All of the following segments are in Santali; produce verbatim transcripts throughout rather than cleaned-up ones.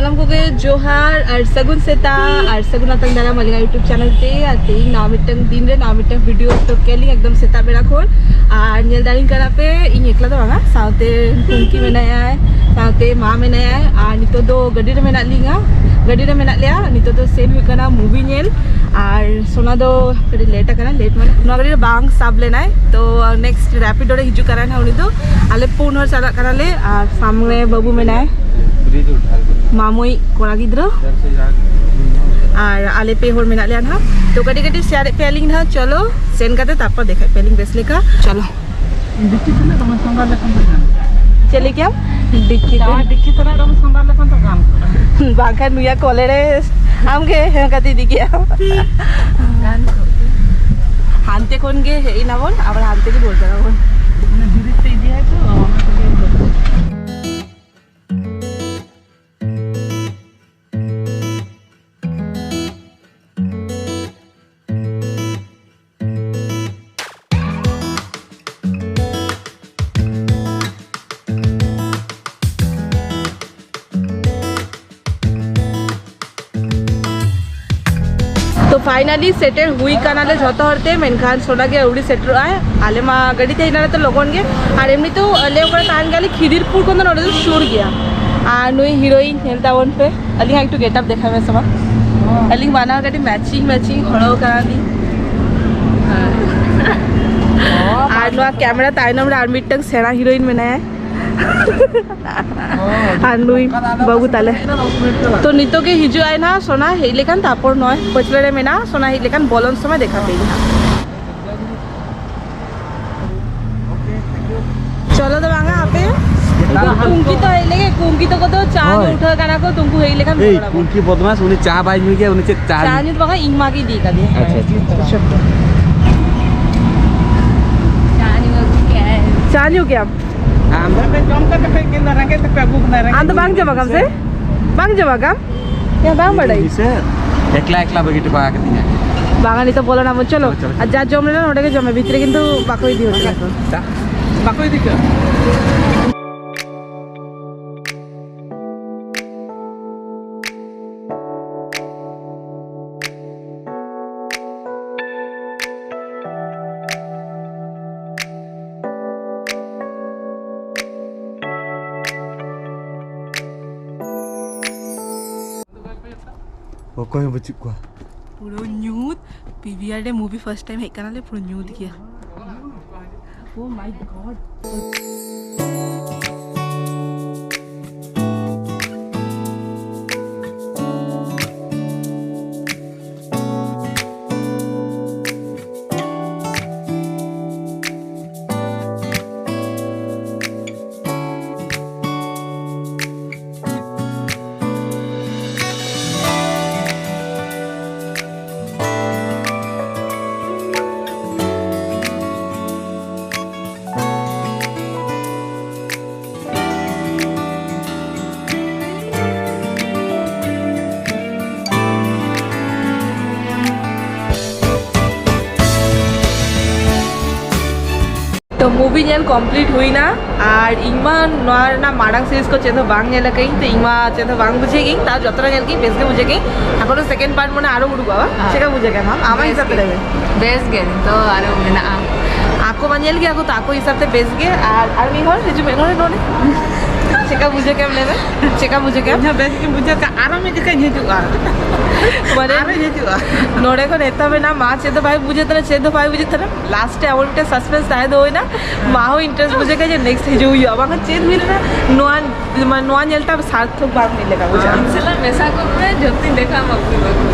ᱥᱟᱱᱟᱢ ᱠᱚᱜᱮ ᱡᱚᱦᱟᱨ ᱟᱨ ᱥᱟᱹᱜᱩᱱ ᱥᱮᱛᱟᱜ ᱟᱨ ᱥᱟᱹᱜᱩᱱ ᱟᱛᱟᱝ ᱫᱟᱨᱟᱢ ᱟᱹᱞᱤᱧᱟᱜ YouTube ᱪᱮᱱᱮᱞ ᱛᱮ᱾ ᱟᱨ ᱛᱮᱦᱮᱧ ᱱᱟᱣᱟ ᱢᱤᱫᱴᱟᱝ ᱫᱤᱱ ᱨᱮ ᱱᱟᱣᱟ ᱢᱤᱫᱴᱟᱝ ᱵᱷᱤᱰᱤᱭᱳ ᱛᱚ ᱠᱮᱞᱤᱧ ᱮᱠᱫᱚᱢ ᱥᱮᱛᱟᱜ ᱵᱮᱲᱟ ᱠᱷᱚᱱ᱾ ᱟᱨ ᱧᱮᱞ ᱫᱟᱲᱮᱧ ᱠᱟᱱᱟ ᱯᱮ, ᱤᱧ ᱮᱠᱞᱟ ᱫᱚ ᱵᱟᱝᱟ, ᱥᱟᱶᱛᱮ ᱯᱩᱝᱠᱤ ᱢᱮᱱᱟᱭᱟ, ᱥᱟᱶᱛᱮ ᱢᱟ ᱢᱮᱱᱟᱭᱟ᱾ ᱟᱨ ᱱᱤᱛᱚᱜ ᱫᱚ ᱜᱟᱹᱰᱤ ᱨᱮ ᱢᱮᱱᱟᱜ ᱞᱤᱧᱟ, ᱜᱟᱹᱰᱤ ᱨᱮ ᱢᱮᱱᱟᱜ ᱞᱮᱭᱟ᱾ ᱱᱤᱛᱚᱜ ᱫᱚ ᱥᱮᱱ ᱦᱩᱭᱩᱜ ᱠᱟᱱᱟ ᱢᱩᱵᱷᱤ ᱧᱮᱞ᱾ ᱟᱨ ᱥᱳᱱᱟ ᱫᱚ ᱠᱟᱹᱴᱤᱡ ᱞᱮᱴ ᱟᱠᱟᱱᱟ, ᱞᱮᱴ ᱢᱟᱱᱮ ᱱᱚᱣᱟ ᱜᱟᱹᱰᱤ ᱨᱮ ᱵᱟᱝ ᱥᱟᱵ ᱞᱮᱱᱟᱭ, ᱛᱚ ᱱᱮᱠᱥᱴ ᱨᱮᱯᱤᱰᱳ ᱨᱮ ᱦᱤᱡᱩᱜ ᱠᱟᱱᱟᱭ ᱱᱟᱦᱟᱜ ᱩᱱᱤ ᱫᱚ᱾ ᱟᱞᱮ ᱯᱩᱱ ᱦᱚᱲ ᱪᱟᱞᱟᱜ ᱠᱟᱱᱟᱞᱮ ᱟᱨ ᱥᱟᱢᱱᱮ ᱵᱟᱹᱵᱩ ᱢᱮᱱᱟᱭ, ᱢᱟᱢᱩᱭᱤᱡ ᱠᱚᱲᱟ ᱜᱤᱫᱽᱨᱟᱹ, ᱟᱨ ᱟᱞᱮ ᱯᱮ ᱦᱚᱲ ᱢᱮᱱᱟᱜ ᱞᱮᱭᱟ ᱱᱟᱦᱟᱜ᱾ ᱛᱚ ᱠᱟᱹᱴᱤᱡ ᱠᱟᱹᱴᱤᱡ ᱥᱮᱭᱟᱨᱮᱫ ᱯᱮᱭᱟᱞᱤᱧ ᱱᱟᱦᱟᱜ, ᱪᱚᱞᱚ ᱥᱮᱱ ᱠᱟᱛᱮ ᱛᱟᱨᱯᱚᱨ ᱫᱮᱠᱷᱟᱭ ᱯᱮᱭᱟᱞᱤᱧ ᱵᱮᱥ ᱞᱮᱠᱟ, ᱪᱚᱞᱚ᱾ ᱰᱤᱠᱤ ᱛᱮᱱᱟᱜ ᱫᱚᱢᱮ ᱥᱚᱸᱫᱷᱟᱲ ᱞᱮᱠᱷᱟᱱ ᱫᱚ ᱜᱟᱱ ᱠᱚᱜᱼᱟ᱾ ᱪᱮᱫ ᱞᱟᱹᱭ ᱠᱮᱭᱟᱢ? ᱰᱤᱠᱤ ᱛᱮ᱾ ᱡᱟᱶᱟᱭ ᱰᱤᱠᱤ ᱛᱮᱱᱟᱜ ᱫᱚᱢᱮ ᱥᱚᱸᱫᱷᱟᱲ ᱞᱮᱠᱷᱟᱱ ᱫᱚ ᱜᱟᱱ ᱠᱚᱜᱼᱟ᱾ ᱵᱟᱝᱠᱷᱟᱱ ᱱᱩᱭᱟ ᱠᱚᱞᱮ ᱨᱮ ᱟᱢᱜᱮ ᱦᱮᱸ ᱠᱟᱛᱮ ᱤᱫᱤ ᱠᱮᱜᱼᱟᱢ᱾ ᱜᱟᱱ ᱠᱚᱜᱼᱟ᱾ ᱦᱟᱱᱛᱮ ᱠᱷᱚᱱ ᱜᱮ ᱦᱮᱡ ᱮᱱᱟᱵᱚᱱ, ᱟᱵᱟᱨ ᱦᱟᱱᱛᱮ ᱜᱮ ᱵᱚᱞ ᱠᱟᱱᱟ ᱵᱚᱱ᱾ ᱢᱟᱱᱮ ᱵᱤᱨᱤᱫ ᱛᱮ ᱤᱫᱤᱭᱟᱭ ᱛᱚ, ᱚᱱᱟ ᱛᱮᱜᱮ᱾ ᱛᱚ ᱯᱷᱟᱭᱱᱟᱞᱤ ᱥᱮᱴᱮᱨ ᱦᱩᱭ ᱠᱟᱱᱟᱞᱮ ᱡᱷᱚᱛᱚ ᱦᱚᱲ ᱛᱮ, ᱢᱮᱱᱠᱷᱟᱱ ᱥᱳᱱᱟ ᱜᱮ ᱟᱹᱣᱨᱤ ᱥᱮᱴᱮᱨᱚᱜ ᱟᱭ᱾ ᱟᱞᱮ ᱢᱟ ᱜᱟᱹᱰᱤ ᱛᱮ ᱦᱮᱡ ᱱᱟᱞᱮ ᱛᱚ ᱞᱚᱜᱚᱱ ᱜᱮ, ᱟᱨ ᱮᱢᱱᱤ ᱛᱚ ᱟᱞᱮ ᱚᱠᱟᱨᱮ ᱛᱟᱦᱮᱱ ᱜᱮᱭᱟᱞᱮ ᱠᱷᱤᱫᱤᱨᱯᱩᱨ ᱠᱷᱚᱱ ᱫᱚ ᱱᱚᱰᱮ ᱫᱚ ᱥᱩᱨ ᱜᱮᱭᱟ᱾ ᱟᱨ ᱱᱩᱭ ᱦᱤᱨᱳᱭᱤᱱ ᱧᱮᱞ ᱛᱟᱵᱚᱱ ᱯᱮ, ᱟᱹᱞᱤᱧᱟᱜ ᱮᱠᱴᱩ ᱜᱮᱴᱟᱯ ᱫᱮᱠᱷᱟᱣ ᱢᱮ ᱥᱮ ᱵᱟᱝ? ᱟᱹᱞᱤᱧ ᱵᱟᱱᱟ ᱦᱚᱲ ᱠᱟᱹᱴᱤᱡ ᱢᱮᱪᱤᱝ ᱢᱮᱪᱤᱝ ᱦᱚᱨᱚᱜ ᱠᱟᱱᱟ ᱞᱤᱧ᱾ ᱟᱨ ᱱᱚᱣᱟ ᱠᱮᱢᱮᱨᱟ ᱛᱟᱭᱱᱚᱢ ᱨᱮ ᱟᱨ ᱢᱤᱫᱴᱟᱝ ᱥᱮᱬᱟ ᱦᱤᱨᱳᱭᱤᱱ ᱢᱮᱱᱟᱭᱟ᱾ ᱟᱨ ᱱᱩᱭ ᱵᱟᱹᱵᱩ ᱛᱟᱞᱮ᱾ ᱛᱚ ᱱᱤᱛᱚᱜ ᱜᱮ ᱦᱤᱡᱩᱜ ᱟᱭ ᱱᱟᱦᱟᱜ ᱥᱳᱱᱟ ᱦᱮᱡ ᱞᱮᱠᱷᱟᱱ, ᱛᱟᱨᱯᱚᱨ ᱱᱚᱜᱼᱚᱭ ᱯᱟᱹᱪᱷᱞᱟᱹ ᱨᱮ ᱢᱮᱱᱟᱜᱼᱟ, ᱥᱳᱱᱟ ᱦᱮᱡ ᱞᱮᱠᱷᱟᱱ ᱵᱚᱞᱚᱱ ᱥᱚᱢᱚᱭ ᱫᱮᱠᱷᱟ ᱯᱮ ᱱᱟᱦᱟᱜ᱾ ᱪᱚᱞᱚ ᱫᱚ ᱵᱟᱝᱟ ᱟᱯᱮ᱾ ᱠᱩᱝᱠᱤ ᱛᱚ ᱦᱮᱡ ᱞᱮᱜᱮ, ᱠᱩᱝᱠᱤ ᱛᱟᱠᱚ ᱫᱚ ᱪᱟ ᱧᱩ ᱦᱳᱭ᱾ ᱩᱴᱷᱟᱹ ᱠᱟᱱᱟ ᱠᱚ, ᱛᱚ ᱩᱱᱠᱩ ᱦᱮᱡ ᱞᱮᱠᱷᱟᱱ ᱮᱭ, ᱵᱚᱞᱚᱱ ᱟᱵᱚᱱ᱾ ᱠᱩᱝᱠᱤ ᱵᱚᱫᱢᱟᱥ, ᱩᱱᱤ ᱪᱟ ᱵᱟᱭ ᱧᱩᱭ ᱜᱮᱭᱟ, ᱩᱱᱤ ᱪᱮᱫ ᱪᱟ ᱪᱟ ᱧᱩ? ᱧᱩ ᱫᱚ ᱵᱟᱝᱟ, ᱤᱧ ᱢᱟ ᱜᱮ ᱤᱫᱤ ᱠᱟᱫᱮᱭᱟ᱾ ᱟᱪᱪᱷᱟ, ᱟᱪᱪᱷᱟ, ᱟᱪᱪᱷᱟ᱾ ᱪᱟ ᱧᱩ ᱟᱹᱜᱩ ᱠᱮᱜᱼᱟᱭ᱾ ᱪᱟ ᱧᱩ ᱠᱮᱜᱼᱟᱢ? ᱟᱢ ᱫᱚ ᱟᱯᱮ ᱡᱚᱢ ᱠᱟᱛᱮ ᱯᱮ ᱤᱫᱤ ᱞᱮᱫᱟ, ᱨᱮᱸᱜᱮᱡ ᱛᱮᱯᱮ ᱟᱹᱜᱩ ᱠᱮᱫᱟ, ᱨᱮᱸᱜᱮᱡ ᱟᱢ ᱫᱚ ᱵᱟᱝ ᱛᱮᱯᱮ ᱡᱚᱢ ᱟᱠᱟᱢ ᱥᱮ? ᱤᱫᱤ ᱵᱟᱝ ᱡᱚᱢ ᱟᱠᱟᱢ? ᱭᱟ, ᱵᱟᱝ ᱵᱟᱰᱟᱭ᱾ ᱫᱤᱥᱟᱹ, ᱮᱠᱞᱟ ᱮᱠᱞᱟ ᱵᱟᱹᱜᱤ ᱦᱚᱴᱚ ᱠᱟᱜ ᱠᱟᱹᱫᱤᱧᱟ᱾ ᱵᱟᱝᱟ, ᱱᱤᱛᱚᱜ ᱵᱚᱞᱚᱱ ᱟᱵᱚᱱ, ᱪᱚᱞᱚ᱾ ᱦᱳᱭ, ᱪᱚᱞᱚ᱾ ᱟᱨ ᱡᱟ ᱡᱚᱢ ᱞᱮᱱᱟ ᱱᱚᱰᱮ ᱜᱮ ᱡᱚᱢ ᱢᱮ, ᱵᱷᱤᱛᱨᱤ ᱨᱮ ᱠᱤᱱᱛᱩ ᱵᱟᱠᱚ ᱤᱫᱤ ᱦᱚᱪᱚ ᱠᱚᱣᱟ᱾ ᱪᱟ? ᱵᱟᱠᱚ ᱤᱫᱤ ᱠᱟᱜᱼᱟ᱾ ᱚᱠᱚᱭ ᱦᱚᱸ ᱵᱟᱹᱪᱩᱜ ᱠᱚᱣᱟ᱾ ᱯᱩᱨᱟᱹ ᱧᱩᱛ᱾ ᱯᱤ ᱵᱷᱤ ᱟᱨ ᱨᱮ ᱢᱩᱵᱷᱤ ᱯᱷᱟᱨᱥᱴ ᱴᱟᱭᱤᱢ ᱦᱮᱡ ᱠᱟᱱᱟᱞᱮ, ᱯᱩᱨᱟᱹ ᱧᱩᱛ ᱜᱮᱭᱟ᱾ Oh my God. ᱛᱚ, movie ᱧᱮᱞ complete ᱦᱩᱭᱱᱟ᱾ ᱟᱨ ᱤᱧ ᱢᱟ ᱱᱚᱣᱟ ᱨᱮᱱᱟᱜ ᱢᱟᱲᱟᱝ series ᱠᱚ ᱪᱮᱫ ᱦᱚᱸ ᱵᱟᱝ ᱧᱮᱞ ᱟᱠᱟᱫᱟᱹᱧ, ᱛᱚ ᱤᱧ ᱢᱟ ᱪᱮᱫ ᱦᱚᱸ ᱵᱟᱝ ᱵᱩᱡᱷᱟᱹᱜ ᱜᱤᱧ, ᱛᱟᱣ ᱡᱚᱛᱚ ᱧᱮᱞ ᱜᱤᱧ, ᱵᱮᱥ ᱜᱮ ᱵᱩᱡᱷᱟᱹᱜ ᱜᱤᱧ᱾ ᱮᱠᱷᱚᱱᱳ second part ᱢᱟᱱᱮ ᱟᱨᱚ ᱩᱰᱩᱠᱚᱜᱼᱟ, ᱵᱟᱝ? ᱦᱮᱸ᱾ ᱪᱮᱫ ᱞᱮᱠᱟ ᱵᱩᱡᱷᱟᱹᱜ ᱠᱟᱱᱟ ᱟᱢ? ᱟᱢᱟᱜ ᱵᱮᱥ ᱦᱤᱥᱟᱹᱵ ᱛᱮ ᱜᱮ᱾ ᱞᱟᱹᱭ ᱢᱮ᱾ ᱵᱮᱥ ᱜᱮ, ᱱᱤᱛᱚᱜ ᱟᱨᱚ ᱢᱮᱱᱟᱜᱼᱟ᱾ ᱟᱠᱚ ᱢᱟ ᱧᱮᱞ ᱜᱮᱭᱟ ᱠᱚ, ᱛᱚ ᱟᱠᱚ ᱦᱤᱥᱟᱹᱵ ᱛᱮ ᱵᱮᱥ ᱜᱮ᱾ ᱟᱨ ᱟᱨ ᱢᱤᱫ ᱦᱚᱲ ᱦᱤᱡᱩᱜ ᱢᱮ ᱱᱚᱰᱮ, ᱱᱚᱰᱮ᱾ ᱪᱮᱫ ᱞᱮᱠᱟ ᱵᱩᱡᱷᱟᱹᱜ ᱠᱟᱱᱟ ᱞᱟᱹᱭ ᱢᱮ? ᱪᱮᱫ ᱞᱮᱠᱟ ᱵᱩᱡᱷᱟᱹᱜ ᱠᱟᱱᱟ? ᱤᱧ ᱦᱚᱸ ᱵᱮᱥ ᱜᱤᱧ ᱵᱩᱡᱷᱟᱹᱣ ᱠᱟᱜᱼᱟ, ᱟᱨᱚ ᱢᱤᱫ ᱡᱚᱠᱷᱚᱱ ᱦᱤᱡᱩᱜᱼᱟ᱾ ᱢᱟᱱᱮ ᱟᱨᱚ ᱦᱤᱡᱩᱜᱼᱟ᱾ ᱱᱚᱰᱮ ᱠᱷᱚᱱ ᱮᱛᱚᱦᱚᱵ ᱮᱱᱟ, ᱢᱟ ᱪᱮᱫ ᱫᱚ ᱵᱟᱭ ᱵᱩᱡᱷᱟᱹᱜ ᱠᱟᱱᱟ, ᱪᱮᱫ ᱫᱚ ᱵᱟᱭ ᱵᱩᱡᱷᱟᱹᱜ ᱠᱟᱱᱟ᱾ Last ᱨᱮ ᱮᱢᱚᱱ ᱢᱤᱫᱴᱮᱱ suspense ᱛᱟᱦᱮᱸ ᱫᱚᱦᱚᱭᱮᱱᱟ, ᱢᱟ ᱦᱚᱸ interest ᱵᱩᱡᱷᱟᱹᱜ ᱠᱟᱱᱟ ᱡᱮ next ᱦᱤᱡᱩᱜ ᱦᱩᱭᱩᱜᱼᱟ, ᱵᱟᱝᱠᱷᱟᱱ ᱪᱮᱫ ᱦᱩᱭ ᱞᱮᱱᱟ, ᱱᱚᱣᱟ, ᱢᱟᱱᱮ ᱱᱚᱣᱟ ᱧᱮᱞ ᱛᱮ ᱟᱨ ᱥᱟᱨᱛᱷᱚᱠ ᱵᱟᱝ ᱦᱩᱭ ᱞᱮᱠᱟ ᱵᱩᱡᱷᱟᱹᱜᱼᱟ᱾ ᱟᱢ ᱥᱟᱞᱟᱜ ᱢᱮᱥᱟ ᱠᱚᱜ ᱢᱮ, ᱡᱷᱚᱛᱚᱧ ᱫᱮᱠᱷᱟ ᱟᱢᱟ᱾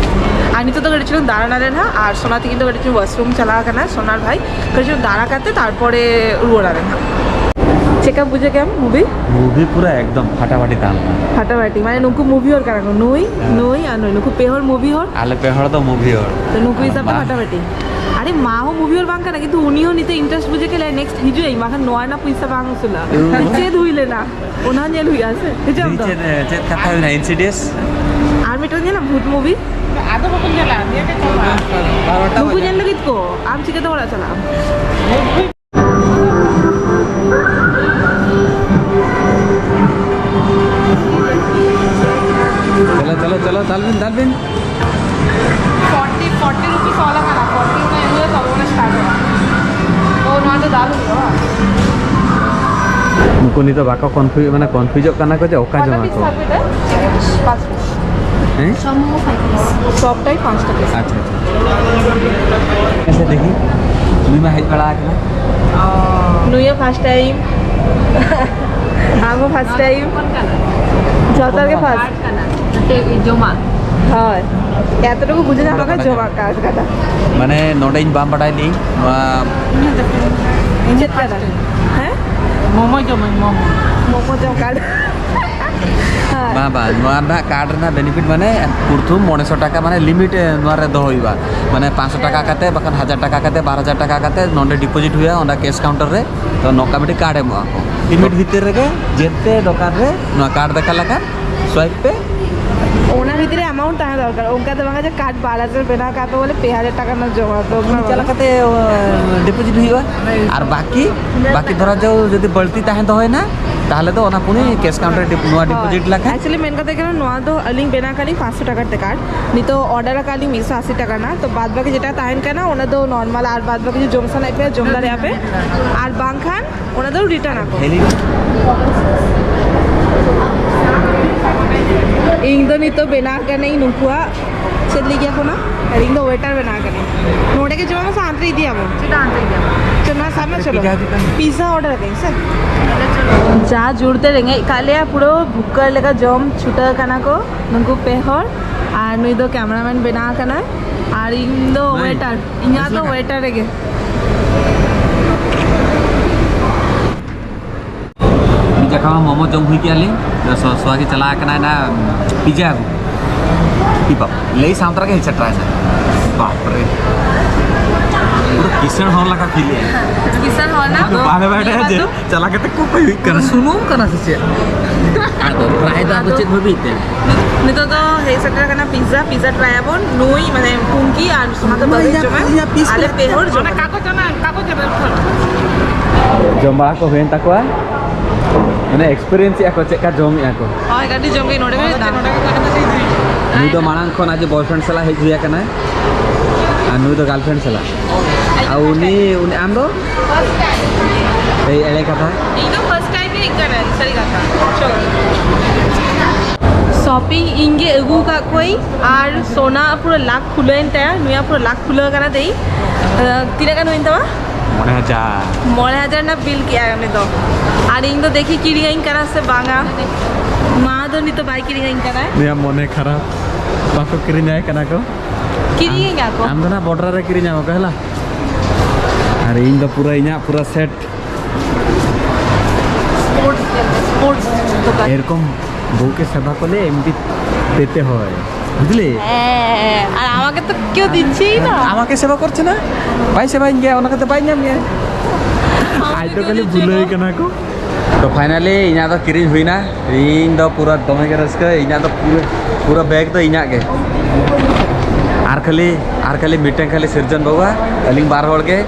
ᱟᱨ ᱱᱤᱛᱚᱜ ᱫᱚ ᱠᱟᱹᱴᱤᱡ ᱪᱩᱞᱩᱝ ᱫᱟᱬᱟᱱ ᱟᱞᱮ ᱱᱟᱦᱟᱜ, ᱟᱨ ᱥᱳᱱᱟ ᱛᱤᱠᱤᱱ ᱫᱚ ᱠᱟᱹᱴᱤᱡ ᱪᱩᱞᱩᱝ washroom ᱪᱟᱞᱟᱣ ᱟᱠᱟᱱᱟ ᱥᱳᱱᱟᱨ ᱵᱷᱟᱭ, ᱠᱟᱹᱴᱤᱡ ᱪᱩᱞᱩᱝ ᱫᱟᱬᱟ ᱠᱟᱛᱮ ᱛᱟᱨᱯᱚᱨᱮ ᱨᱩᱣᱟᱹᱲ ᱟᱞᱮ ᱱᱟᱦᱟᱜ᱾ ᱪᱮᱠᱟ ᱵᱩᱡᱷᱟᱹᱣ ᱠᱮᱫᱟᱢ movie? movie ᱯᱩᱨᱟᱹ ᱮᱠᱫᱚᱢ ᱯᱷᱟᱴᱟᱯᱷᱟᱴᱤ ᱛᱟᱦᱮᱸ ᱞᱮᱱᱟ᱾ ᱯᱷᱟᱴᱟᱯᱷᱟᱴᱤ, ᱢᱟᱱᱮ ᱱᱩᱠᱩ movie ᱦᱚᱲ ᱠᱟᱱᱟ ᱠᱚ, ᱱᱩᱭ, ᱦᱮᱸ᱾ ᱱᱩᱭ ᱟᱨ ᱱᱩᱭ, ᱱᱩᱠᱩ ᱯᱮ ᱦᱚᱲ movie ᱦᱚᱲ᱾ ᱟᱞᱮ ᱯᱮ ᱦᱚᱲ ᱫᱚ movie ᱦᱚᱲ᱾ ᱛᱚ ᱱᱩᱠᱩ ᱦᱤᱥᱟᱹᱵ ᱛᱮ ᱵᱟᱦ᱾ ᱯᱷᱟᱴᱟᱯᱷᱟᱴᱤ᱾ ᱟᱨᱮ, ᱢᱟ ᱦᱚᱸ movie ᱦᱚᱲ ᱵᱟᱝ ᱠᱟᱱᱟ, ᱠᱤᱱᱛᱩ ᱩᱱᱤ ᱦᱚᱸ ᱱᱤᱛᱚᱜ interest ᱵᱩᱡᱷᱟᱹᱣ ᱠᱮᱫ ᱞᱮᱭᱟ, next ᱦᱤᱡᱩᱜ ᱟᱹᱧ, ᱵᱟᱠᱷᱟᱱ ᱱᱚᱣᱟ ᱨᱮᱱᱟᱜ ᱯᱚᱭᱥᱟ ᱵᱟᱝ ᱩᱥᱩᱞᱟ᱾ ᱩᱸ᱾ ᱪᱮᱫ ᱦᱩᱭ ᱞᱮᱱᱟ, ᱚᱱᱟ ᱧᱮᱞ ᱦᱩᱭᱩᱜᱼᱟ ᱥᱮ? ᱦᱤᱡᱩᱜ ᱟᱢ ᱫᱤ ᱛᱚ? ᱪᱮᱫ, ᱪᱮᱫ ᱠᱟᱛᱷᱟ ᱦᱩᱭᱱᱟ? Insidious? ᱟᱨ ᱢᱤᱫᱴᱟᱝ ᱧᱮᱞᱟ, ᱵᱷᱩᱛ movie᱾ ᱟᱫᱚ ᱵᱟᱠᱚ ᱧᱮᱞᱟ, ᱱᱤᱭᱟᱹ ᱜᱮ ᱪᱟᱵᱟ᱾ ᱵᱟᱨᱚᱴᱟ ᱱᱩᱠᱩ ᱵᱟᱡᱮ᱾ ᱧᱮᱞ ᱞᱟᱹᱜᱤᱫ ᱠᱚ, ᱟᱢ ᱪᱤᱠᱟᱹᱛᱮ ᱚᱲᱟᱜ ᱪᱟᱞᱟᱜ ᱟᱢ? ᱪᱚᱞᱚ, ᱪᱚᱞᱚ, ᱪᱚᱞᱚ, ᱫᱟᱞ ᱵᱤᱱ, ᱫᱟᱞ ᱵᱤᱱ᱾ forty, forty rupees ᱚᱞ ᱟᱠᱟᱱᱟ, forty ᱨᱮ ᱮᱢ ᱦᱩᱭᱩᱜᱼᱟ, ᱛᱚᱵᱮ ᱚᱱᱟ start ᱚᱜᱼᱟ᱾ ᱳ, ᱱᱚᱣᱟ ᱫᱚ ᱫᱟᱞ ᱦᱩᱭᱩᱜᱼᱟ, ᱵᱟᱝ? ᱩᱱᱠᱩ ᱱᱤᱛᱚᱜ ᱵᱟᱠᱚ confuse, ᱢᱟᱱᱮ confuseᱚᱜ ᱠᱟᱱᱟ ᱠᱚ ᱡᱮ ᱚᱠᱟ ᱠᱚᱭᱴᱟ ᱡᱚᱢᱟ piece ᱠᱚ᱾ ᱛᱷᱟᱠᱵᱮ ᱮᱴᱟ? ᱯᱟᱸᱪ piece᱾ ᱦᱮᱸ? ᱥᱚᱵ ᱢᱳᱢᱳ ᱯᱷᱟᱭᱤᱵᱷ ᱯᱤᱥ᱾ ᱥᱚᱵᱴᱟᱭ ᱯᱟᱸᱪ ᱴᱟᱠᱟ᱾ ᱟᱪᱪᱷᱟ, ᱟᱪᱪᱷᱟ᱾ ᱟᱪᱪᱷᱟ, ᱫᱮᱠᱷᱤ, ᱩᱱᱤ ᱢᱟ ᱦᱮᱡ ᱵᱟᱲᱟ ᱟᱠᱟᱱᱟ᱾ ᱱᱩᱭ ᱦᱚᱸ ᱯᱷᱟᱥᱴ ᱴᱟᱭᱤᱢ᱾ ᱟᱢ ᱦᱚᱸ ᱯᱷᱟᱥᱴ ᱴᱟᱭᱤᱢ᱾ ᱡᱚᱛᱚ ᱜᱮ ᱯᱷᱟᱥᱴ᱾ ᱠᱟᱨᱰ ᱠᱟᱱᱟ᱾ ᱢᱤᱫᱴᱮᱡ ᱡᱚᱢᱟᱜ᱾ ᱦᱳᱭ᱾ ᱮᱛᱚᱴᱩᱠᱩ ᱵᱩᱡᱷᱟᱹᱣ ᱧᱟᱢ ᱠᱟᱱᱟ, ᱡᱚᱢᱟᱜ ᱠᱟᱨᱰ ᱠᱟᱱᱟ᱾ ᱢᱟᱱᱮ, ᱱᱚᱰᱮ ᱤᱧ ᱵᱟᱢ ᱵᱟᱰᱟᱭ ᱞᱤᱧ, ᱱᱚᱣᱟ ᱪᱮᱫ ᱠᱟᱱᱟ? ᱦᱮᱸ? ᱢᱳᱢᱳ ᱡᱚᱢᱟᱹᱧ, ᱢᱳᱢᱳ᱾ ᱢᱳᱢᱳ ᱡᱚᱢ ᱠᱟᱨᱰ᱾ ᱦᱳᱭ᱾ ᱵᱟᱝ, ᱵᱟᱝ, ᱱᱚᱣᱟ ᱨᱮᱱᱟᱜ ᱠᱟᱨᱰ ᱨᱮᱱᱟᱜ ᱵᱮᱱᱤᱯᱷᱤᱴ, ᱢᱟᱱᱮ, ᱯᱨᱚᱛᱷᱚᱢ ᱯᱟᱸᱪᱥᱚ ᱴᱟᱠᱟ, ᱢᱟᱱᱮ, ᱞᱤᱢᱤᱴ, ᱮ, ᱱᱚᱣᱟ ᱨᱮ ᱫᱚᱦᱚ ᱦᱩᱭᱩᱜᱼᱟ᱾ ᱢᱟᱱᱮ, ᱯᱟᱸᱪᱥᱚ ᱴᱟᱠᱟ ᱠᱟᱛᱮ, ᱵᱟᱠᱷᱟᱱ ᱦᱟᱡᱟᱨ ᱴᱟᱠᱟ ᱠᱟᱛᱮ, ᱵᱟᱨ ᱦᱟᱡᱟᱨ ᱴᱟᱠᱟ ᱠᱟᱛᱮ ᱱᱚᱰᱮ ᱰᱤᱯᱚᱡᱤᱴ ᱦᱩᱭᱩᱜᱼᱟ, ᱚᱸᱰᱮ ᱠᱮᱥ ᱠᱟᱣᱩᱱᱴᱟᱨ ᱨᱮ᱾ ᱛᱚ, ᱱᱚᱝᱠᱟ ᱢᱤᱫᱴᱤᱡ ᱠᱟᱨᱰ ᱮᱢᱚᱜᱼᱟ ᱠᱚ᱾ ᱞᱤᱢᱤᱴ ᱵᱷᱤᱛᱤᱨ ᱨᱮᱜᱮ ᱡᱮᱛᱮ ᱫᱚᱠᱟᱱ ᱨᱮ ᱱᱚᱣᱟ ᱠᱟᱨᱰ ᱫᱮᱠᱷᱟ ᱞᱮᱠᱷᱟᱱ ᱥᱣᱟᱭᱤᱯ ᱯᱮ᱾ ᱚᱱᱟ ᱵᱷᱤᱛᱤᱨ ᱨᱮ ᱮᱢᱟᱣᱩᱱᱴ ᱛᱟᱦᱮᱸ ᱫᱚᱨᱠᱟᱨ, ᱚᱱᱠᱟ ᱫᱚ ᱵᱟᱝ ᱡᱮ ᱠᱟᱨᱰ ᱵᱟᱨ ᱦᱟᱡᱟᱨ ᱵᱮᱱᱟᱣ ᱠᱟᱜ ᱛᱚ ᱵᱚᱞᱮ ᱯᱮ ᱦᱟᱡᱟᱨ ᱴᱟᱠᱟ ᱨᱮᱱᱟᱜ ᱡᱚᱢᱟ, ᱛᱚ ᱚᱱᱟ ᱪᱟᱞᱟᱣ ᱵᱟᱝ᱾ ᱠᱟᱛᱮ, ᱚ, ᱰᱤᱯᱚᱡᱤᱴ ᱦᱩᱭᱩᱜᱼᱟ᱾ ᱟᱨ ᱵᱟᱠᱤ, ᱵᱟᱠᱤ ᱫᱷᱚᱨᱟ ᱡᱟᱣ ᱡᱩᱫᱤ ᱵᱟᱹᱲᱛᱤ ᱛᱟᱦᱮᱸ ᱫᱚᱦᱚᱭᱮᱱᱟ, ᱛᱟᱦᱚᱞᱮ ᱫᱚ ᱚᱱᱟ ᱯᱩᱱᱤ ᱠᱮᱥ ᱠᱟᱣᱩᱱᱴᱟᱨ ᱨᱮ ᱰᱤᱯ-, ᱱᱚᱣᱟ ᱦᱳᱭ᱾ ᱰᱤᱯᱚᱡᱤᱴ ᱞᱮᱠᱷᱟᱱ᱾ ᱮᱠᱪᱩᱭᱮᱞᱤ ᱢᱮᱱ ᱠᱟᱛᱮ ᱜᱮ ᱱᱚᱣᱟ ᱫᱚ ᱟᱹᱞᱤᱧ ᱵᱮᱱᱟᱣ ᱠᱟᱜ ᱞᱤᱧ ᱯᱟᱸᱪᱥᱚ ᱴᱟᱠᱟ ᱨᱮ ᱠᱟᱨᱰ, ᱱᱤᱛᱚᱜ ᱚᱨᱰᱟᱨ ᱟᱠᱟᱫ ᱞᱤᱧ ᱢᱤᱫᱥᱚ ᱟᱥᱤ ᱴᱟᱠᱟ ᱨᱮᱱᱟᱜ, ᱛᱚ ᱵᱟᱫ ᱵᱟᱠᱤ ᱡᱮᱴᱟ ᱛᱟᱦᱮᱱ ᱠᱟᱱᱟ ᱚᱱᱟ ᱫᱚ ᱱᱚᱨᱢᱟᱞ, ᱟᱨ ᱵᱟᱫ ᱵᱟᱠᱤ ᱡᱩᱫᱤ ᱡᱚᱢ ᱥᱟᱱᱟᱭᱮᱫ ᱯᱮᱭᱟ ᱡᱚᱢ ᱫᱟᱲᱮᱭᱟᱜᱼᱟ ᱯᱮ, ᱟᱨ ᱵᱟᱝᱠᱷᱟᱱ ᱚᱱᱟ ᱫᱚ ᱨᱤᱴᱟᱨᱱ ᱟᱠᱚ᱾ ᱤᱧ ᱫᱚ ᱱᱤᱛᱚᱜ ᱵᱮᱱᱟᱣ ᱠᱟᱹᱱᱟᱹᱧ ᱱᱩᱠᱩᱣᱟᱜ, ᱪᱮᱫ ᱞᱟᱹᱭ ᱜᱮᱭᱟ ᱠᱚ ᱚᱱᱟ? ᱟᱨ ᱤᱧ ᱫᱚ ᱣᱮᱴᱟᱨ ᱵᱮᱱᱟᱣ ᱠᱟᱹᱱᱟᱹᱧ᱾ ᱱᱚᱰᱮ ᱜᱮ ᱡᱚᱢᱟ ᱥᱮ ᱦᱟᱱᱛᱮ ᱨᱮ ᱤᱫᱤᱭᱟᱵᱚᱱ? ᱪᱮᱫᱟᱜ ᱦᱟᱱᱛᱮ ᱤᱫᱤᱭᱟᱵᱚᱱ? ᱪᱚᱞᱚ ᱱᱚᱣᱟ ᱥᱟᱵ ᱢᱮ, ᱪᱚᱞᱚ᱾ ᱯᱤᱡᱡᱟ ᱚᱨᱰᱟᱨ ᱟᱹᱫᱟᱹᱧ ᱥᱮ᱾ ᱡᱟ ᱡᱳᱨ ᱛᱮ ᱨᱮᱸᱜᱮᱡ ᱠᱟᱜ ᱞᱮᱭᱟ, ᱯᱩᱨᱟᱹ ᱵᱷᱩᱠᱟᱹᱲ ᱞᱮᱠᱟ ᱡᱚᱢ ᱪᱷᱩᱴᱟᱹᱣ ᱠᱟᱱᱟ ᱠᱚ ᱱᱩᱠᱩ ᱯᱮ ᱦᱚᱲ᱾ ᱟᱨ ᱱᱩᱭ ᱫᱚ ᱠᱮᱢᱨᱟᱢᱮᱱ ᱵᱮᱱᱟᱣ ᱠᱟᱱᱟᱭ, ᱟᱨ ᱤᱧ ᱫᱚ ᱵᱟᱝ᱾ ᱣᱮᱴᱟᱨ, ᱤᱧᱟᱹᱜ ᱫᱚ ᱟᱥᱚᱞ ᱠᱟᱛᱷᱟ᱾ ᱣᱮᱴᱟᱨ ᱨᱮᱜᱮ᱾ ᱢᱤᱫ ᱡᱚᱠᱷᱟ ᱢᱟ ᱢᱳᱢᱳ ᱡᱚᱢ ᱦᱩᱭ ᱠᱮᱜᱼᱟ ᱞᱤᱧ, ᱥᱚ-, ᱥᱚᱣᱟ ᱜᱮ ᱪᱟᱞᱟᱣ ᱠᱟᱱᱟᱭ ᱱᱟ ᱯᱤᱡᱡᱟ ᱟᱹᱜᱩ᱾ ᱤ ᱵᱟᱵ, ᱞᱟᱹᱭ ᱥᱟᱶ ᱛᱚᱨᱟ ᱜᱮ ᱦᱮᱡ ᱥᱮᱴᱮᱨ ᱮᱱᱟ᱾ ᱵᱟᱯ ᱨᱮ᱾ ᱯᱩᱨᱟᱹ ᱠᱤᱥᱟᱹᱬ ᱦᱚᱲ ᱞᱮᱠᱟ ᱯᱷᱤᱞ ᱮᱫ᱾ ᱠᱤᱥᱟᱹᱬ ᱦᱚᱲ ᱱᱟ ᱟᱫᱚ ᱫᱚ᱾ ᱵᱟᱞᱮ ᱵᱟᱰᱟᱭᱟ ᱡᱮ ᱱᱤᱭᱟᱹ ᱪᱟᱞᱟᱣ ᱠᱟᱛᱮ ᱠᱚ ᱠᱚᱭ ᱦᱩᱭᱩᱜ ᱠᱟᱱᱟ᱾ ᱥᱩᱱᱩᱢ ᱠᱟᱱᱟ ᱥᱮ ᱪᱮᱫ? ᱟᱫᱚ ᱯᱨᱟᱭ ᱫᱚ ᱟᱫᱚ ᱟᱫᱚ ᱪᱮᱫ ᱵᱷᱟᱹᱵᱤᱛ ᱛᱮ? ᱱᱤᱛᱚᱜ ᱫᱚ ᱦᱮᱡ ᱥᱮᱴᱮᱨ ᱟᱠᱟᱱᱟ ᱯᱤᱡᱡᱟ, ᱯᱤᱡᱡᱟ ᱴᱨᱟᱭ ᱟᱵᱚᱱ᱾ ᱱᱩᱭ ᱢᱟᱱᱮ ᱯᱩᱝᱠᱤ ᱟᱨ ᱥᱳᱢᱟ ᱫᱚ ᱵᱟᱹᱧ ᱡᱚᱢᱟ᱾ ᱤᱧᱟᱹᱜ ᱯᱤᱥ ᱟᱞᱮ ᱯᱮ ᱦᱚᱲ ᱡᱚᱢᱟ᱾ ᱡᱚᱢ ᱵᱟᱲᱟ ᱠᱚ ᱦᱩᱭᱮᱱ ᱛᱟᱠᱚᱣᱟ, ᱢᱟᱱᱮ ᱮᱠᱥᱯᱮᱨᱤᱭᱮᱱᱥ ᱮᱫᱼᱟ ᱠᱚ ᱪᱮᱫ ᱞᱮᱠᱟ ᱡᱚᱢᱮᱫᱼᱟ ᱠᱚ᱾ ᱦᱳᱭ, ᱠᱟᱹᱴᱤᱡ ᱡᱚᱢ ᱜᱮ ᱱᱚᱰᱮ ᱜᱮ ᱫᱟᱢ᱾ ᱱᱩᱭ ᱫᱚ ᱢᱟᱲᱟᱝ ᱠᱷᱚᱱ ᱟᱡ ᱵᱚᱭᱯᱷᱨᱮᱱᱰ ᱥᱟᱞᱟᱜ ᱦᱮᱡ ᱦᱩᱭ ᱟᱠᱟᱱᱟᱭ, ᱟᱨ ᱱᱩᱭ ᱫᱚ ᱜᱟᱨᱞᱯᱷᱨᱮᱱᱰ ᱥᱟᱞᱟᱜ᱾ ᱟᱨ ᱩᱱᱤ, ᱩᱱᱤ ᱟᱢ ᱫᱚ? First time. ᱮᱭ ᱮᱲᱮ ᱠᱟᱛᱷᱟ᱾ ᱤᱧ ᱫᱚ ᱯᱷᱟᱨᱥᱴ ᱴᱟᱭᱤᱢ ᱦᱮᱡ ᱠᱟᱱᱟᱧ, ᱥᱟᱹᱨᱤ ᱠᱟᱛᱷᱟ᱾ ᱪᱚᱞᱚ᱾ ᱥᱚᱯᱤᱝ ᱤᱧ ᱜᱮ ᱟᱹᱜᱩ ᱟᱠᱟᱫ ᱠᱚᱣᱟᱹᱧ, ᱟᱨ ᱥᱳᱱᱟ ᱯᱩᱨᱟᱹ ᱞᱟᱠᱷ ᱠᱷᱩᱞᱟᱹᱣᱮᱱ ᱛᱟᱭᱟ, ᱱᱩᱭᱟᱜ ᱯᱩᱨᱟᱹ ᱞᱟᱠᱷ ᱠᱷᱩᱞᱟᱹᱣ ᱟᱠᱟᱱᱟ ᱛᱮᱦᱮᱧ᱾ ᱟᱫᱚ ᱛᱤᱱᱟᱹᱜ ᱜᱟᱱ ᱦᱩᱭᱮᱱ ᱛᱟᱢᱟ? ᱢᱚᱬᱮ ᱦᱟᱡᱟᱨ᱾ ᱢᱚᱬᱮ ᱦᱟᱡᱟᱨ ᱨᱮᱱᱟᱜ ᱵᱤᱞ ᱠᱮᱜᱼᱟᱭ ᱩᱱᱤ ᱫᱚ᱾ ᱟᱨ ᱤᱧ ᱫᱚ ᱫᱮᱠᱷᱤ ᱠᱤᱨᱤᱧᱟᱹᱧ ᱠᱟᱱᱟ ᱥᱮ ᱵᱟᱝᱟ᱾ ᱢᱟ ᱫᱚ ᱱᱤᱛᱚᱜ ᱵᱟᱭ ᱠᱤᱨᱤᱧᱟᱹᱧ ᱠᱟᱱᱟ᱾ ᱱᱩᱭᱟᱜ ᱢᱚᱱᱮ ᱠᱷᱟᱨᱟᱯ, ᱵᱟᱠᱚ ᱠᱤᱨᱤᱧᱟᱭ ᱠᱟᱱᱟ ᱠᱚ᱾ ᱠᱤᱨᱤᱧᱟᱹᱧ ᱟᱠᱚ᱾ ᱟᱢ ᱫᱚ ᱱᱟᱜ ᱵᱚᱰᱨᱟ ᱨᱮ ᱠᱤᱨᱤᱧᱟᱢ ᱟᱠᱚ, ᱦᱮᱞᱟ᱾ ᱟᱨ ᱤᱧ ᱫᱚ ᱯᱩᱨᱟᱹ ᱤᱧᱟᱹᱜ ᱯᱩᱨᱟᱹ ᱥᱮᱴ᱾ ᱥᱯᱳᱨᱴᱥ ᱧᱮᱞ ᱢᱮ, ᱥᱯᱳᱨᱴᱥ ᱫᱚᱠᱟᱱ᱾ ᱮᱨᱚᱠᱚᱢ ᱵᱚᱦᱩ ᱠᱮ ᱥᱮᱵᱟ ᱠᱚᱨᱞᱮ ᱮᱢ ᱵᱤ ᱯᱮᱛᱮ ᱦᱚᱭ, বুঝলি? হ্যাঁ, আর আমাকে তো কেউ দিচ্ছেই না। আমাকে সেবা করছে না, ভাই সেবা ইন গিয়া, ওনাকে তো ভাই নাম গিয়া। আমাকে আজ তো কেউ খালি দিচ্ছে না। ভুলে কেনা কো। ᱛᱚ ᱯᱷᱟᱭᱱᱟᱞᱤ ᱤᱧᱟᱹᱜ ᱫᱚ ᱠᱤᱨᱤᱧ ᱦᱩᱭᱱᱟ᱾ ᱤᱧ ᱫᱚ ᱯᱩᱨᱟᱹ ᱫᱚᱢᱮ ᱜᱮ ᱨᱟᱹᱥᱠᱟᱹ᱾ ᱤᱧᱟᱹᱜ ᱫᱚ ᱯᱩᱨᱟᱹ, ᱯᱩᱨᱟᱹ ᱵᱮᱜᱽ ᱫᱚ ᱤᱧᱟᱹᱜ ᱜᱮ᱾ ᱟᱨ ᱠᱷᱟᱹᱞᱤ, ᱟᱨ ᱠᱷᱟᱹᱞᱤ ᱢᱤᱫᱴᱮᱱ ᱠᱷᱟᱹᱞᱤ ᱥᱤᱨᱡᱚᱱ ᱵᱟᱹᱵᱩᱣᱟᱜ, ᱟᱹᱞᱤᱧ ᱵᱟᱨ ᱦᱚᱲ ᱜᱮ᱾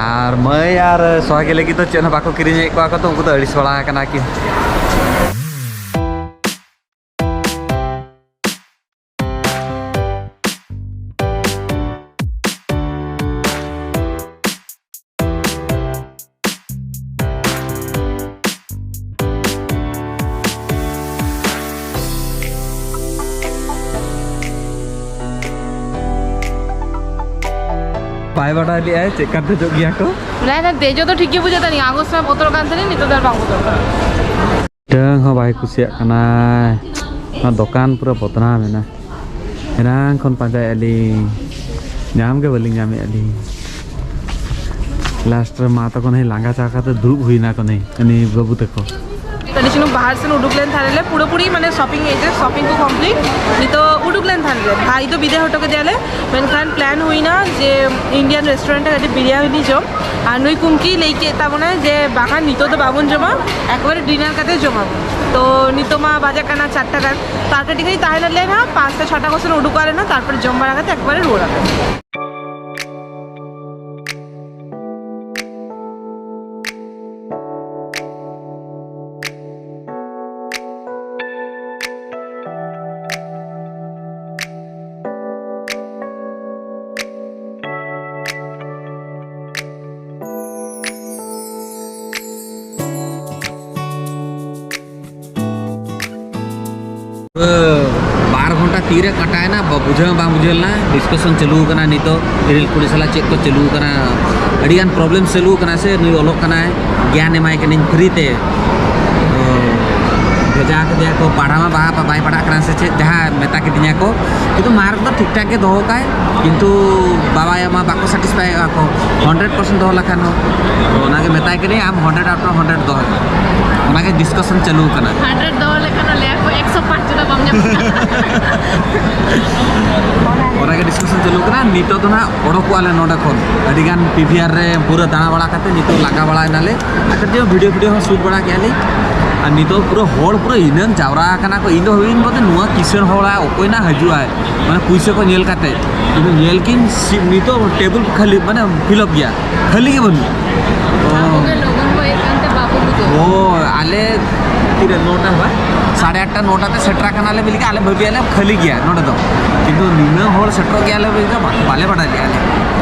ᱟᱨ ᱢᱟᱹᱭ ᱟᱨ ᱥᱚᱦᱟᱜᱤ ᱞᱟᱹᱜᱤᱫ ᱫᱚ ᱪᱮᱫ ᱦᱚᱸ ᱵᱟᱠᱚ ᱠᱤᱨᱤᱧᱮᱫ ᱠᱚᱣᱟ ᱠᱚ, ᱛᱚ ᱩᱱᱠᱩ ᱫᱚ ᱟᱹᱲᱤᱥ ᱵᱟᱲᱟ ᱟᱠᱟᱱᱟ ᱠᱤᱱ᱾ ᱵᱟᱭ ᱵᱟᱰᱟᱭ ᱞᱮᱫᱼᱟᱭ ᱪᱮᱫ ᱠᱟᱱ ᱫᱮᱡᱚᱜ ᱜᱮᱭᱟ ᱠᱚ᱾ ᱵᱟᱝ, ᱵᱟᱝ, ᱫᱮᱡᱚᱜ ᱫᱚ ᱴᱷᱤᱠ ᱜᱮ ᱵᱩᱡᱷᱟᱹᱜ ᱛᱟᱦᱮᱱᱟ, ᱟᱜᱚᱥᱴ ᱨᱮ ᱵᱚᱛᱚᱨᱚᱜ ᱠᱟᱱ ᱛᱟᱦᱮᱱᱟ, ᱱᱤᱛᱚᱜ ᱫᱚ ᱟᱨ ᱵᱟᱝ ᱵᱚᱛᱚᱨᱚᱜ ᱠᱟᱱᱟ᱾ ᱢᱤᱫᱴᱟᱝ ᱦᱚᱸ ᱵᱟᱭ ᱠᱩᱥᱤᱭᱟᱜ ᱠᱟᱱᱟᱭ᱾ ᱱᱚᱣᱟ ᱫᱚᱠᱟᱱ ᱯᱩᱨᱟᱹ ᱵᱚᱫᱱᱟᱢ ᱮᱱᱟ᱾ ᱮᱱᱟᱝ ᱠᱷᱚᱱ ᱯᱟᱸᱡᱟᱭᱮᱫᱼᱟ ᱞᱤᱧ, ᱧᱟᱢ ᱜᱮ ᱵᱟᱹᱞᱤᱧ ᱧᱟᱢᱮᱫᱼᱟ ᱞᱤᱧ᱾ ᱞᱟᱥᱴ ᱨᱮ ᱢᱟ ᱛᱟᱠᱚ ᱱᱟᱹᱭ ᱞᱟᱸᱜᱟ ᱪᱟᱵᱟ ᱠᱟᱛᱮ ᱫᱩᱲᱩᱵ ᱦᱩᱭᱱᱟ ᱠᱚ ᱱᱟᱹᱭ, ᱩᱱᱤ ᱵᱟᱹᱵᱩ ᱛᱟᱠᱚ᱾ ᱛᱟᱦᱞᱮ ᱪᱩᱱᱩ ᱵᱟᱦᱟᱨ ᱥᱮᱱ ᱩᱰᱩᱠ ᱞᱮᱱ ᱛᱟᱦᱞᱮ ᱞᱮ, ᱯᱩᱨᱟᱹᱯᱩᱨᱤ ᱢᱟᱱᱮ ᱥᱚᱯᱤᱝ, ᱮᱭ ᱡᱮ ᱥᱚᱯᱤᱝ ᱠᱚ ᱠᱚᱢᱯᱞᱤᱴ᱾ ᱱᱤᱛᱚᱜ ᱩᱰᱩᱠ ᱞᱮᱱ ᱛᱟᱦᱞᱮ ᱞᱮ, ᱵᱷᱟᱭ ᱫᱚ ᱵᱤᱫᱟᱹᱭ ᱦᱚᱴᱚ ᱠᱮᱫᱮᱭᱟᱞᱮ᱾ ᱢᱮᱱᱠᱷᱟᱱ ᱯᱞᱟᱱ ᱦᱩᱭᱱᱟ ᱡᱮ ᱤᱱᱰᱤᱭᱟᱱ ᱨᱮᱥᱴᱩᱨᱮᱱᱴ ᱨᱮ ᱠᱟᱹᱴᱤᱡ ᱵᱤᱨᱭᱟᱱᱤ ᱡᱚᱢ᱾ ᱟᱨ ᱱᱩᱭ ᱠᱩᱝᱠᱤ ᱞᱟᱹᱭ ᱠᱮᱫ ᱛᱟᱵᱚᱱᱟᱭ ᱡᱮ ᱵᱟᱝᱟ, ᱱᱤᱛᱚᱜ ᱫᱚ ᱵᱟᱵᱚᱱ ᱡᱚᱢᱟ, ᱮᱠᱵᱟᱨᱮ ᱰᱤᱱᱟᱨ ᱠᱟᱛᱮ ᱡᱚᱢᱟᱵᱚᱱ᱾ ᱛᱚ ᱱᱤᱛᱚᱜ ᱢᱟ ᱵᱟᱡᱟᱜ ᱠᱟᱱᱟ ᱪᱟᱨᱴᱟ ᱜᱟᱱ, ᱛᱚ ᱟᱨ ᱠᱟᱹᱴᱤᱡ ᱜᱷᱟᱹᱲᱤᱡ ᱛᱟᱦᱮᱸ ᱞᱮᱱ ᱦᱟᱸᱜ, ᱯᱟᱸᱪᱴᱟ ᱪᱷᱚᱴᱟ ᱠᱚ ᱥᱮᱱ ᱩᱰᱩᱠᱚᱜ ᱟᱞᱮ ᱱᱟᱜ, ᱛᱟᱨᱯᱚᱨᱮ ᱡᱚᱢ ᱵᱟᱲᱟ ᱠᱟᱛᱮ ᱮᱠᱵᱟᱨᱮ ᱨᱩᱣᱟᱹᱲ ᱟᱞᱮ᱾ ᱵᱟᱨ ᱜᱷᱚᱱᱴᱟ ᱛᱤᱨᱮ ᱠᱟᱴᱟᱭᱮᱱᱟ, ᱵᱟ-, ᱵᱩᱡᱷᱟᱹᱣ ᱦᱚᱸ ᱵᱟᱝ ᱵᱩᱡᱷᱟᱹᱣ ᱞᱮᱱᱟ᱾ ᱰᱤᱥᱠᱟᱥᱚᱱ ᱪᱟᱹᱞᱩ ᱟᱠᱟᱱᱟ ᱱᱤᱛᱚᱜ, ᱤᱨᱤᱞ ᱠᱩᱲᱤ ᱥᱟᱞᱟᱜ ᱪᱮᱫ ᱠᱚ ᱪᱟᱹᱞᱩ ᱟᱠᱟᱱᱟ, ᱟᱹᱰᱤᱜᱟᱱ ᱯᱨᱚᱵᱞᱮᱢ ᱪᱟᱹᱞᱩ ᱟᱠᱟᱱᱟ᱾ ᱥᱮ ᱱᱩᱭ ᱚᱞᱚᱜ ᱠᱟᱱᱟᱭ, ᱜᱮᱭᱟᱱ ᱮᱢᱟᱭ ᱠᱟᱹᱱᱟᱹᱧ ᱯᱷᱨᱤ ᱛᱮ, ᱛᱚ ᱵᱷᱮᱡᱟ ᱠᱮᱫᱮᱭᱟ ᱠᱚ, ᱯᱟᱲᱦᱟᱣ ᱢᱟ ᱵᱟ-, ᱵᱟᱭ ᱯᱟᱲᱦᱟᱜ ᱠᱟᱱᱟ ᱥᱮ ᱪᱮᱫ, ᱡᱟᱦᱟᱸ ᱢᱮᱛᱟ ᱠᱤᱫᱤᱧᱟ ᱠᱚ, ᱠᱤᱱᱛᱩ ᱢᱟᱨᱠ ᱫᱚ ᱴᱷᱤᱠ ᱴᱷᱟᱠ ᱜᱮ ᱫᱚᱦᱚ ᱠᱟᱭ, ᱠᱤᱱᱛᱩ ᱵᱟᱵᱟ ᱟᱭᱳ ᱢᱟ ᱵᱟᱠᱚ ᱥᱟᱴᱤᱥᱯᱷᱟᱭᱚᱜᱼᱟ ᱠᱚ ᱦᱟᱱᱰᱨᱮᱰ ᱯᱟᱨᱥᱮᱱᱴ ᱫᱚᱦᱚ ᱞᱮᱠᱷᱟᱱ ᱦᱚᱸ᱾ ᱛᱚ ᱚᱱᱟᱜᱮ ᱢᱮᱛᱟᱭ ᱠᱟᱹᱱᱟᱹᱧ, ᱟᱢ ᱦᱟᱱᱰᱨᱮᱰ ᱟᱣᱩᱴ ᱚᱯᱷ ᱦᱟᱱᱰᱨᱮᱰ ᱫᱚᱦᱚᱭ ᱢᱮ᱾ ᱚᱱᱟᱜᱮ ᱰᱤᱥᱠᱟᱥᱚᱱ ᱪᱟᱹᱞᱩ ᱟᱠᱟᱱᱟ᱾ ᱦᱟᱱᱰᱨᱮᱰ ᱫᱚᱦᱚ ᱞᱮᱠᱷᱟᱱ ᱞᱟᱹᱭᱟ ᱠᱚ ᱮᱠᱥᱚ ᱯᱟᱸᱪ ᱪᱮᱫᱟᱜ ᱵᱟᱢ ᱧᱟᱢ ᱠᱟᱫᱟ? ᱚᱱᱟᱜᱮ ᱰᱤᱥᱠᱟᱥᱚᱱ ᱪᱟᱹᱞᱩ ᱠᱟᱱᱟ᱾ ᱱᱤᱛᱚᱜ ᱫᱚ ᱱᱟᱦᱟᱜ ᱚᱰᱚᱠᱚᱜᱼᱟ ᱞᱮ ᱱᱚᱰᱮ ᱠᱷᱚᱱ᱾ ᱟᱹᱰᱤᱜᱟᱱ ᱯᱤ ᱵᱷᱤ ᱟᱨ ᱨᱮ ᱯᱩᱨᱟᱹ ᱫᱟᱬᱟ ᱵᱟᱲᱟ ᱠᱟᱛᱮ ᱱᱤᱛᱚᱜ ᱞᱟᱸᱜᱟ ᱵᱟᱲᱟᱭ ᱱᱟᱞᱮ᱾ ᱟᱨ ᱠᱟᱹᱴᱤᱡ ᱵᱷᱤᱰᱤᱭᱳ ᱵᱷᱤᱰᱤᱭᱳ ᱦᱚᱸ ᱥᱩᱴ ᱵᱟᱲᱟ ᱠᱮᱜᱼᱟ ᱞᱤᱧ᱾ ᱟᱨ ᱱᱤᱛᱚᱜ ᱯᱩᱨᱟᱹ ᱦᱚᱲ ᱯᱩᱨᱟᱹ ᱤᱱᱟᱹᱱ ᱡᱟᱣᱨᱟ ᱟᱠᱟᱱᱟ ᱠᱚ᱾ ᱤᱧ ᱫᱚ ᱦᱩᱭᱤᱧ ᱵᱚᱞᱛᱮ ᱱᱚᱣᱟ ᱠᱤᱥᱟᱹᱬ ᱦᱚᱲᱟᱜ ᱚᱠᱚᱭ ᱱᱟᱜ ᱦᱤᱡᱩᱜᱼᱟᱭ, ᱢᱟᱱᱮ ᱯᱩᱭᱥᱟᱹ ᱠᱚ ᱧᱮᱞ ᱠᱟᱛᱮ᱾ ᱤᱧ ᱫᱚ ᱧᱮᱞ ᱠᱤᱧ ᱥᱤ-, ᱱᱤᱛᱚᱜ ᱴᱮᱵᱤᱞ ᱠᱷᱟᱹᱞᱤ, ᱢᱟᱱᱮ ᱯᱷᱤᱞᱟᱯ ᱜᱮᱭᱟ, ᱠᱷᱟᱹᱞᱤ ᱜᱮ ᱵᱟᱹᱱᱩᱜ᱾ ᱟᱵᱚ ᱜᱮ ᱞᱚᱜᱚᱱ ᱵᱚ ᱦᱮᱡ ᱠᱟᱱᱛᱮ ᱵᱟᱵᱚ ᱵᱩᱡᱷᱟᱹᱣ᱾ ᱚ, ᱟᱞᱮ ᱛᱤᱱᱟᱹᱜ, ᱱᱚᱴᱟ ᱵᱟ? ᱥᱟᱲᱮ ᱟᱴᱴᱟ, ᱱᱚᱴᱟ ᱛᱮ ᱥᱮᱴᱮᱨ ᱟᱠᱟᱱᱟᱞᱮ, ᱢᱮᱱ ᱞᱮᱠᱟ ᱟᱞᱮ ᱵᱷᱟᱹᱵᱤᱭᱟᱞᱮ ᱠᱷᱟᱹᱞᱤ ᱜᱮᱭᱟ ᱱᱚᱰᱮ ᱫᱚ, ᱠᱤᱱᱛᱩ ᱱᱤᱱᱟᱹ ᱦᱚᱲ ᱥᱮᱴᱮᱨᱚᱜ ᱜᱮᱭᱟᱞᱮ ᱢᱮᱱ ᱞᱮᱠᱟ ᱵᱟ-, ᱵᱟᱞᱮ ᱵᱟᱰᱟᱭ ᱞᱮᱜᱼᱟ ᱞᱮ᱾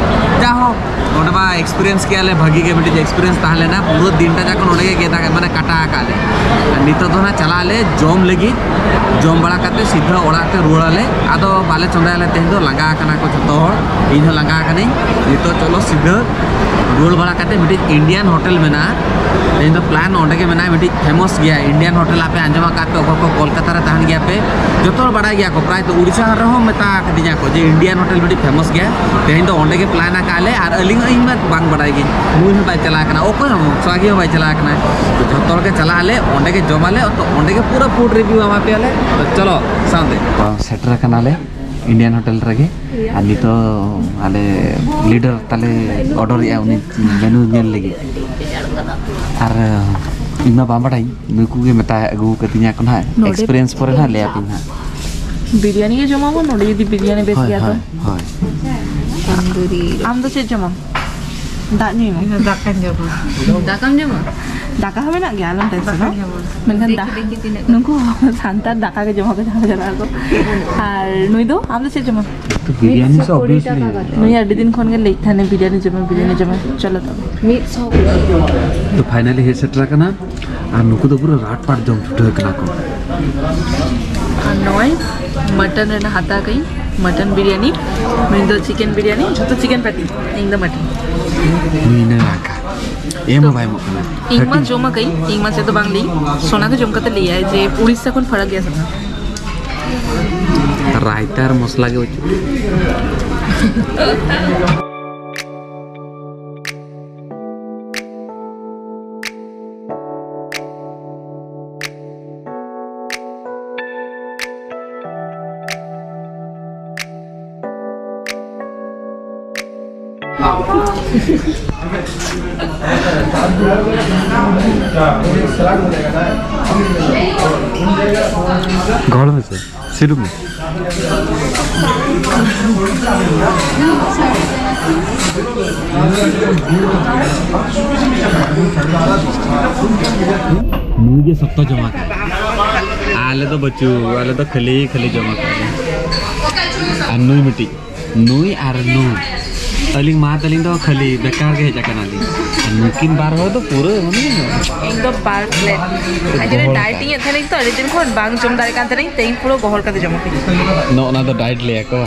ᱡᱟᱭᱦᱳᱠ, ᱱᱚᱰᱮ ᱢᱟ ᱮᱠᱥᱯᱤᱨᱤᱭᱮᱱᱥ ᱠᱮᱜᱼᱟ ᱞᱮ, ᱵᱷᱟᱹᱜᱤ ᱜᱮ ᱢᱤᱫᱴᱤᱡ ᱮᱠᱥᱯᱤᱨᱤᱭᱮᱱᱥ ᱛᱟᱦᱮᱸ ᱞᱮᱱᱟ᱾ ᱯᱩᱨᱟᱹ ᱫᱤᱱᱴᱟ ᱡᱟᱠᱚ ᱱᱚᱰᱮ ᱜᱮ ᱜᱮᱫ ᱟᱠᱟᱫ, ᱢᱟᱱᱮ ᱠᱟᱴᱟ ᱟᱠᱟᱫ ᱞᱮ᱾ ᱟᱨ ᱱᱤᱛᱚᱜ ᱫᱚ ᱱᱟᱜ ᱪᱟᱞᱟᱜ ᱟᱞᱮ ᱡᱚᱢ ᱞᱟᱹᱜᱤᱫ, ᱡᱚᱢ ᱵᱟᱲᱟ ᱠᱟᱛᱮ ᱥᱤᱫᱷᱟᱹ ᱚᱲᱟᱜ ᱛᱮ ᱨᱩᱣᱟᱹᱲ ᱟᱞᱮ᱾ ᱟᱫᱚ ᱵᱟᱞᱮ ᱪᱚᱸᱫᱟᱭᱟᱞᱮ ᱛᱮᱦᱮᱧ ᱫᱚ, ᱞᱟᱸᱜᱟ ᱟᱠᱟᱱᱟ ᱠᱚ ᱡᱷᱚᱛᱚ ᱦᱚᱲ, ᱤᱧ ᱦᱚᱸ ᱞᱟᱸᱜᱟ ᱟᱠᱟᱱᱟᱹᱧ᱾ ᱱᱤᱛᱚᱜ ᱪᱚᱞᱚ ᱥᱤᱫᱷᱟᱹ ᱨᱩᱣᱟᱹᱲ ᱵᱟᱲᱟ ᱠᱟᱛᱮ ᱢᱤᱫᱴᱤᱡ ᱤᱱᱰᱤᱭᱟᱱ ᱦᱳᱴᱮᱞ ᱢᱮᱱᱟᱜᱼᱟ, ᱛᱮᱦᱮᱧ ᱫᱚ ᱯᱞᱟᱱ ᱚᱸᱰᱮ ᱜᱮ ᱢᱮᱱᱟᱜᱼᱟ᱾ ᱢᱤᱫᱴᱤᱡ ᱯᱷᱮᱢᱟᱥ ᱜᱮᱭᱟ ᱤᱱᱰᱤᱭᱟᱱ ᱦᱳᱴᱮᱞ, ᱟᱯᱮ ᱟᱸᱡᱚᱢ ᱟᱠᱟᱫ ᱯᱮ, ᱚᱠᱚᱭ ᱠᱚ ᱠᱳᱞᱠᱟᱛᱟ ᱨᱮ ᱛᱟᱦᱮᱱ ᱜᱮᱭᱟ ᱯᱮ, ᱡᱚᱛᱚ ᱦᱚᱲ ᱵᱟᱲᱟᱭ ᱜᱮᱭᱟ ᱠᱚ, ᱯᱨᱟᱭ ᱛᱚ ᱩᱲᱤᱥᱥᱟ ᱨᱮᱦᱚᱸ ᱢᱮᱛᱟ ᱠᱟᱫᱤᱧᱟ ᱠᱚ ᱡᱮ ᱤᱱᱰᱤᱭᱟᱱ ᱦᱳᱴᱮᱞ ᱢᱤᱫᱴᱤᱡ ᱯᱷᱮᱢᱟᱥ ᱜᱮᱭᱟ᱾ ᱛᱮᱦᱮᱧ ᱫᱚ ᱚᱸᱰᱮ ᱜᱮ ᱯᱞᱟᱱ ᱟᱠᱟᱫ ᱞᱮ, ᱟᱨ ᱟᱹᱞᱤᱧ ᱦᱚᱸ, ᱤᱧ ᱢᱟ ᱵᱟᱝ ᱵᱟᱲᱟᱭ ᱜᱤᱧ, ᱱᱩᱭ ᱦᱚᱸ ᱵᱟᱭ ᱪᱟᱞᱟᱣ ᱠᱟᱱᱟ, ᱚᱠᱚᱭ ᱦᱚᱸ ᱥᱚᱦᱟᱜᱤ ᱦᱚᱸ ᱵᱟᱭ ᱪᱟᱞᱟᱣ ᱠᱟᱱᱟ᱾ ᱛᱚ ᱡᱷᱚᱛᱚ ᱦᱚᱲ ᱜᱮ ᱪᱟᱞᱟᱜ ᱟᱞᱮ, ᱚᱸᱰᱮ ᱜᱮ ᱡᱚᱢ ᱟᱞᱮ, ᱛᱚ ᱚᱸᱰᱮ ᱜᱮ ᱯᱩᱨᱟᱹ ᱯᱷᱩᱰ ᱨᱤᱵᱷᱤᱭᱩ ᱮᱢᱟ ᱯᱮᱭᱟᱞᱮ᱾ ᱛᱚ ᱪᱚᱞᱚ ᱥᱟᱶᱛᱮ᱾ ᱥᱮᱴᱮᱨ ᱟᱠᱟᱱᱟᱞᱮ ᱤᱱᱰᱤᱭᱟᱱ ᱦᱳᱴᱮᱞ ᱨᱮᱜᱮ᱾ ᱟᱨ ᱱᱤᱛᱚᱜ ᱟᱞᱮ ᱞᱤᱰᱟᱨ ᱛᱟᱞᱮ ᱚᱰᱟᱨᱮᱜᱼᱟ ᱩᱱᱤ ᱢᱮᱱᱩ ᱧᱮᱞ ᱞᱟᱹᱜᱤᱫ᱾ ᱟᱨ ᱤᱧ ᱢᱟ ᱵᱟᱝ ᱵᱟᱰᱟᱭᱤᱧ, ᱱᱩᱠᱩ ᱜᱮ ᱢᱮᱛᱟ ᱟᱹᱜᱩ ᱠᱟᱫᱤᱧᱟ ᱠᱚ ᱱᱟᱦᱟᱜ, ᱱᱚᱰᱮ ᱮᱠᱥᱯᱤᱨᱤᱭᱮᱱᱥ ᱯᱚᱨᱮ ᱱᱟᱦᱟᱜ ᱞᱟᱹᱭ ᱟᱯᱮ ᱱᱟᱦᱟᱜ᱾ ᱵᱤᱨᱭᱟᱱᱤ ᱜᱮ ᱡᱚᱢᱟᱵᱚᱱ, ᱱᱚᱰᱮ ᱡᱩᱫᱤ ᱵᱤᱨᱭᱟᱱᱤ ᱵᱮᱥ ᱦᱳᱭ, ᱜᱮᱭᱟ ᱛᱚ᱾ ᱦᱳᱭ, ᱦᱳᱭ᱾ ᱛᱟᱱᱫᱩᱨᱤ᱾ ᱟᱢ ᱫᱚ ᱪᱮᱫ ᱡᱚᱢᱟᱢ? ᱫᱟᱜ ᱧᱩᱭ ᱢᱮ᱾ ᱤᱧ ᱫᱚ ᱫᱟᱠᱟᱧ ᱡᱚᱢᱟ᱾ ᱫᱟᱠᱟᱢ ᱡᱚᱢᱟ? ᱫᱟᱠᱟ ᱦᱚᱸ ᱢᱮᱱᱟᱜ ᱜᱮᱭᱟ, ᱟᱞᱚᱢ ᱴᱮᱱᱥᱚᱱᱚᱜ᱾ ᱫᱟᱠᱟᱧ ᱡᱚᱢᱟ᱾ ᱢᱮᱱᱠᱷᱟᱱ ᱫᱟᱜ, ᱫᱮᱠᱷᱤ, ᱫᱮᱠᱷᱤ, ᱛᱤᱱᱟᱹᱜ ᱱᱩᱠᱩ ᱥᱟᱱᱛᱟᱲ ᱫᱟᱠᱟ ᱜᱮ ᱡᱚᱢᱟ ᱠᱚ ᱡᱟᱦᱟᱸ ᱠᱚ ᱪᱟᱞᱟᱜ ᱟᱠᱚ᱾ ᱟᱨ ᱱᱩᱭ ᱫᱚ, ᱟᱢ ᱫᱚ ᱪᱮᱫ ᱡᱚᱢᱟᱢ? ᱛᱚ ᱵᱤᱨᱭᱟᱱᱤ ᱥᱮ ᱢᱤᱫᱥᱚ ᱠᱩᱲᱤ ᱚᱵᱤᱭᱟᱥᱞᱤ᱾ ᱴᱟᱠᱟ ᱠᱟᱛᱮ᱾ ᱱᱩᱭ ᱟᱹᱰᱤ ᱫᱤᱱ ᱠᱷᱚᱱ ᱜᱮ ᱞᱟᱹᱭᱮᱫ ᱛᱟᱦᱮᱱᱟᱭ ᱵᱤᱨᱭᱟᱱᱤ ᱡᱚᱢᱟ, ᱵᱤᱨᱭᱟᱱᱤ ᱡᱚᱢᱟ᱾ ᱪᱚᱞᱚ ᱛᱚᱵᱮ᱾ ᱢᱤᱫᱥᱚ ᱠᱩᱲᱤ᱾ ᱛᱚ ᱯᱷᱟᱭᱱᱟᱞᱤ ᱦᱮᱡ ᱥᱮᱴᱮᱨ ᱟᱠᱟᱱᱟ᱾ ᱟᱨ ᱱᱩᱠᱩ ᱫᱚ ᱯᱩᱨᱟᱹ ᱨᱟᱴ ᱯᱟᱴ ᱡᱚᱢ ᱪᱷᱩᱴᱟᱹᱣ ᱠᱟᱱᱟ ᱠᱚ᱾ ᱟᱨ ᱱᱚᱜᱼᱚᱭ ᱢᱟᱴᱚᱱ ᱨᱮᱱᱟᱜ ᱦᱟᱛᱟᱣ ᱠᱟᱹᱧ, ᱢᱟᱴᱚᱱ ᱵᱤᱨᱭᱟᱱᱤ, ᱱᱩᱭ ᱫᱚ ᱪᱤᱠᱮᱱ ᱵᱤᱨᱭᱟᱱᱤ, ᱡᱷᱚᱛᱚ ᱪᱤᱠᱮᱱ ᱯᱮᱴᱤ, ᱤᱧ ᱫᱚ ᱢᱟᱴᱚᱱ᱾ ᱱᱩᱭ ᱱᱟ ᱨᱟᱠᱟ᱾ ᱮᱢ ᱦᱚᱸ ᱵᱟᱭ ᱮᱢᱚᱜ ᱠᱟᱱᱟ᱾ ᱤᱧ ᱢᱟ ᱡᱚᱢ ᱟᱠᱟᱹᱧ, ᱤᱧ ᱢᱟ ᱪᱮᱫ ᱫᱚ ᱵᱟᱝ ᱞᱟᱹᱭ᱾ ᱥᱳᱱᱟ ᱜᱮ ᱡᱚᱢ ᱠᱟᱛᱮ ᱞᱟᱹᱭᱟᱭ ᱡᱮ ᱩᱲᱤᱥᱥᱟ ᱠᱷᱚᱱ ᱯᱷᱟᱨᱟᱠ ᱜᱮᱭᱟ ᱥᱮ ᱵᱟᱝ᱾ ᱨᱟᱭᱛᱟ ᱟᱨ ᱢᱚᱥᱞᱟ ᱜᱮ ᱵᱟᱹᱪᱩᱜ᱾ ᱜᱚᱦᱚᱲ ᱢᱮᱥᱮ, ᱥᱤᱫᱩᱯ ᱢᱮ᱾ ᱱᱩᱭ ᱜᱮ ᱥᱚᱠᱛᱚ ᱡᱚᱢᱟ ᱠᱟᱜ᱾ ᱟᱞᱮ ᱫᱚ ᱵᱟᱹᱪᱩᱜ, ᱟᱞᱮ ᱫᱚ ᱠᱷᱟᱹᱞᱤ, ᱠᱷᱟᱹᱞᱤ ᱡᱚᱢᱟ ᱠᱟᱜ ᱞᱮ᱾ ᱟᱨ ᱱᱩᱭ ᱢᱤᱫᱴᱤᱡ, ᱱᱩᱭ ᱟᱨ ᱱᱩᱭ᱾ ᱟᱹᱞᱤᱧ ᱢᱟ ᱛᱟᱹᱞᱤᱧ ᱫᱚ ᱠᱷᱟᱹᱞᱤ ᱵᱮᱠᱟᱨ ᱜᱮ ᱦᱮᱡ ᱟᱠᱟᱱᱟᱞᱤᱧ᱾ ᱟᱨ ᱱᱩᱠᱤᱱ ᱵᱟᱨ ᱦᱚᱲ ᱫᱚ ᱯᱩᱨᱟᱹ ᱢᱟᱱᱮ ᱤᱧ ᱫᱚ ᱵᱟᱨ ᱯᱞᱮᱴ᱾ ᱟᱨ ᱡᱩᱫᱤ ᱜᱚᱦᱚᱲ ᱰᱟᱭᱮᱴ ᱟᱠᱟᱫ᱾ ᱤᱧ ᱮᱫ ᱛᱟᱦᱮᱱᱟᱹᱧ ᱛᱚ, ᱟᱹᱰᱤ ᱫᱤᱱ ᱠᱷᱚᱱ ᱵᱟᱝ ᱡᱚᱢ ᱫᱟᱲᱮᱭᱟᱜ ᱠᱟᱱ ᱛᱟᱦᱮᱱᱟᱹᱧ, ᱛᱮᱦᱮᱧ ᱯᱩᱨᱟᱹ ᱜᱚᱦᱚᱲ ᱠᱟᱛᱮ ᱡᱚᱢ ᱟᱠᱟᱫᱟᱹᱧ᱾ ᱱᱚᱜᱼᱚ ᱱᱟ ᱫᱚ ᱰᱟᱭᱮᱴ ᱞᱟᱹᱭᱟ ᱠᱚ᱾